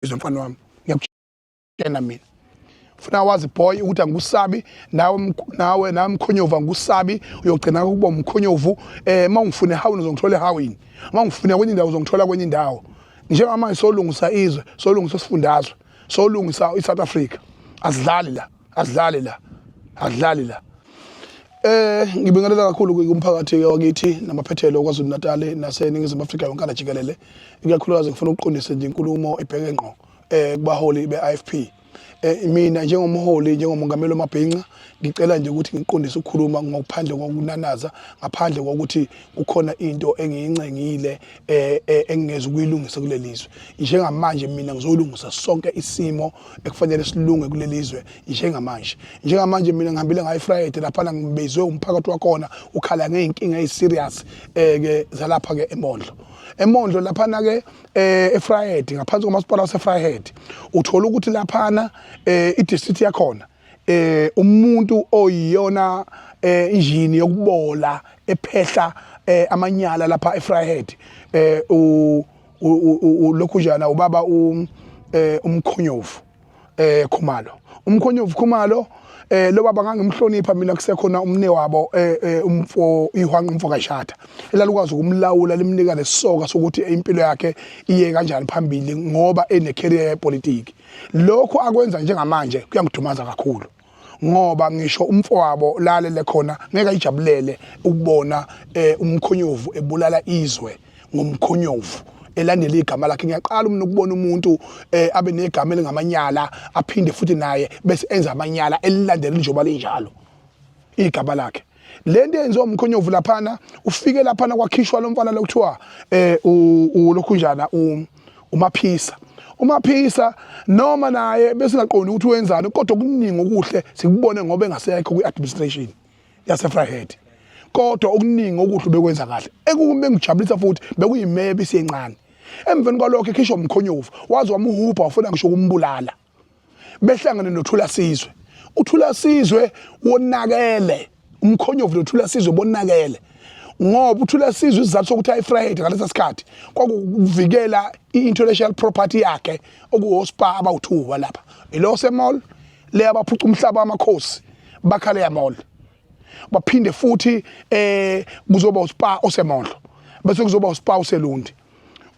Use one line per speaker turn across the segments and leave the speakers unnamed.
Izwe mfana wami, ngiyakutshena mina, funa wazi boy ukuthi angikusabi nawe, nawe nawe mkhonyovu, angikusabi. Uyogcina ukuba umkhonyovu. Uma ungifuna ehawini, uzongithola ehawini. Uma ungifuna kwenye indawo, uzongithola kwenye indawo. Njengamanje solungisa izwe, solungisa isifundazwe, solungisa i-South Africa. Asidlali la, asidlali la, asidlali la. Ngibingelela kakhulu kumphakathi wakithi namaphethelo kwaZulu Natal naseNingizimu Afrika yonkana jikelele. Ikakhulukazi ngifuna ukuqondisa nje inkulumo ebheke ngqo kubaholi be-IFP. Mina njengomholi, njengomongameli wamabhinca, ngicela nje ukuthi ngiqondise ukukhuluma ngokuphandle kokunanaza, ngaphandle kokuthi kukhona into engiyincengile engingeza ukuyilungisa kulelizwe. Njengamanje mina ngizolungisa sonke isimo ekufanele silunge kulelizwe njengamanje. Njengamanje mina ngihambile ngayo Friday laphana, ngibizwe umphakathi wakhona ukhala ngey'nkinga eyi-serious ke zalapha ke eMondlo. EMondlo laphana ke eVryheid, ngaphansi komasipala waseVryheid, uthola ukuthi laphana i-district yakhona umuntu oyiyona injini yokubola ephehla amanyala lapha eVryheid u lokhu njana ubaba umkhonyovu Khumalo, umkhonyovu Khumalo. Lo baba ngangimhlonipha mina kusekhona umne wabo umfo ihwanqa, umfo kaShatha, elalukwazi ukumlawula, limnika lesoka sokuthi impilo yakhe iye kanjani phambili ngoba ene career yepolitiki. Lokho akwenza njengamanje kuyangidumaza kakhulu ngoba ngisho umfowabo lalele khona ngeke ayijabulele ukubona umkhonyovu ebulala izwe ngomkhonyovu elandela igama lakhe. Ngiyaqala mina ukubona umuntu abe negama elingamanyala, aphinde futhi naye bese enza amanyala elilandela njengoba linjalo igama lakhe. Lento eyenziwa umkhonyovu laphana, ufike laphana kwakhishwa lo mfana lokuthiwa ulokhunjana uMaphisa. UMaphisa noma naye besingaqondi ukuthi wenzani, kodwa okuningi okuhle sikubone ngoba engasekho kwi-administration yaseVryheid, kodwa okuningi okuhle bekwenza kahle. Ekube ngijabulisa futhi bekuyimeya ebisiyencane. Emveni kwalokho ekhishwa umkhonyovu, waze wamuhubha, wafuna ngisho ukumbulala, behlangane noThula Sizwe. UThula Sizwe wonakele, umkhonyovu noThula Sizwe bonakele ngoba uThula Sizwe, isizathu sokuthi ayiVryheid ngalesa sikhathi kwakuvikela i-intellectual property yakhe, okuwoSpar abawu-2 lapha, ilo semall le abaphuca umhlaba wamakhosi bakhale ya mall, baphinde futhi kuzoba uSpar oseMondlo, bese kuzoba uSpar useLundi.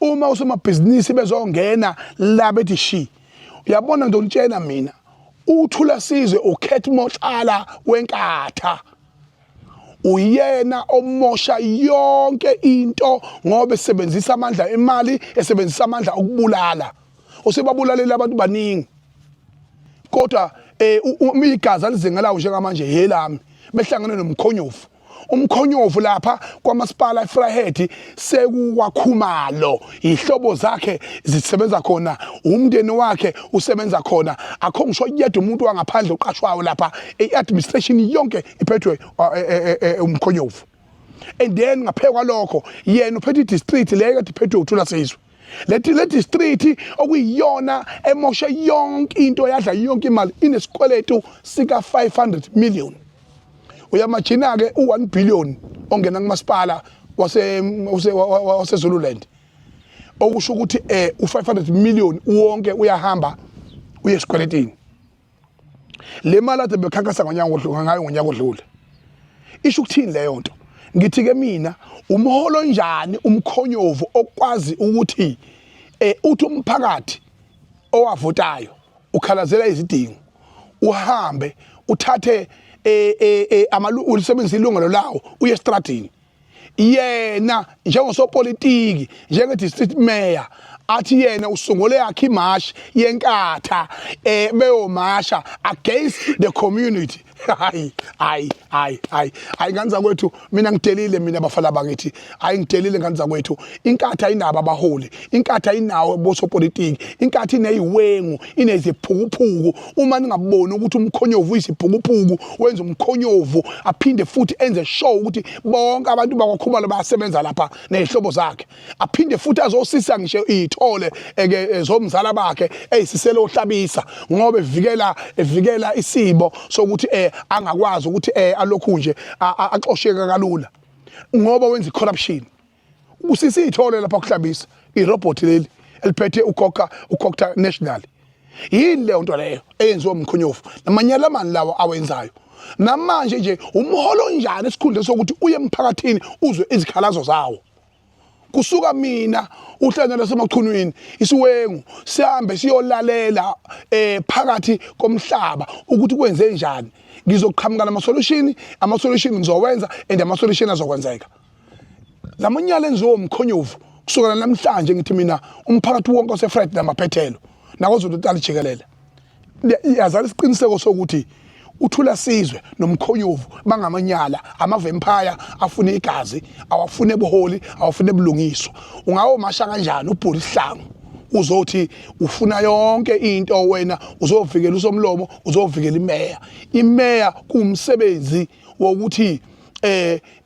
Uma usomabhizinisi bezongena la bethi shi, uyabona, ngizonitshela mina, uThula Sizwe ukhetha uMotlala weNkatha, uyena omosha yonke into ngoba esebenzisa amandla emali, esebenzisa amandla okubulala. Usebabulalela abantu baningi, kodwa igazi alizingelayo njengamanje yelami behlangene nomkhonyovu. Umkhonyovu lapha kwamasipala eVryheid sekuwaKhumalo, ihlobo zakhe zisebenza khona, umndeni wakhe usebenza khona. Akho ngisho yedwa umuntu wangaphandle oqashwayo lapha, i-administration yonke iphethwe umkhonyovu. And then ngaphezu kwalokho yena uphethe i-district le kade iphethwe uThula Sizwe, le district okuyiyona emoshe yonke into, yadla yonke imali, inesikweletu sika 500 million. Uyamajina ke u1 billion ongena kumasipala wase Zululand, okusho ukuthi u500 million wonke uyahamba uye esikweletini. Le mali ade bekhankasa ngonyaka odlule ngayo, ngonyaka odlule, isho ukuthini leyo nto? Ngithi ke mina, umholo njani umkhonyovu okwazi ukuthi uthi umphakathi owavotayo ukhalazela izidingo, uhambe uthathe ulisebenzisa ilungelo lawo uye estradini, yena njengosopolitiki, njenge-district mayor, athi yena usungule yakhe imashi yeNkatha, beyomasha against the community? Hayi, hayi, hayi, hayi, hayi, ngane zakwethu, mina ngidelile mina, bafana bakithi. Hayi, ngidelile, ngane zakwethu. INkatha ayinabo abaholi, iNkatha ayinawo bosopolitiki, iNkatha ineyiwengu, ineziphukuphuku. Uma ningaboni ukuthi umkhonyovu uyisiphukuphuku, wenza umkhonyovu, aphinde futhi enze sure ukuthi bonke abantu bakwaKhumalo bayasebenza lapha nezihlobo zakhe, aphinde futhi azosisa ngisho iy'thole eke zomzala bakhe eyisiselo oHlabisa ngoba evikela isimo sokuthi angakwazi ukuthi alokhu nje axosheke kalula ngoba wenza i-corruption. Usisa iy'thole lapha kuHlabisa, irobot leli eliphethe ukhokha uCogta national. Yini leyo nto leyo eyenziwa umkhonyovu namanyala mani lawo awenzayo namanje nje? Umholo onjani esikhundleni sokuthi uye emphakathini uzwe izikhalazo zawo? Kusuka mina uhlelo laseMachunwini, isiwengu, sihambe siyolalela phakathi komhlaba ukuthi kwenze njani. Ngizoqhamuka nama solution, ama solution ngizowenza and ama solution azokwenzeka. Lamanyala enziwa umkhonyovu kusukela namhlanje, ngithi mina umphakathi wonke oseFred namaphethelo naKwaZulu Natal jikelele yazala isiqiniseko sokuthi uThula Sizwe nomkhonyovu bangamanyala, ama-vampire afuna igazi, awafune ebuholi, awafune ebulungiswa. Ungawomasha kanjani ubhula isihlangu uzothi ufuna yonke into wena? Uzovikela usomlomo, uzovikela imeya? Imeya kuwumsebenzi wokuthi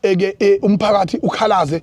eke umphakathi ukhalaze.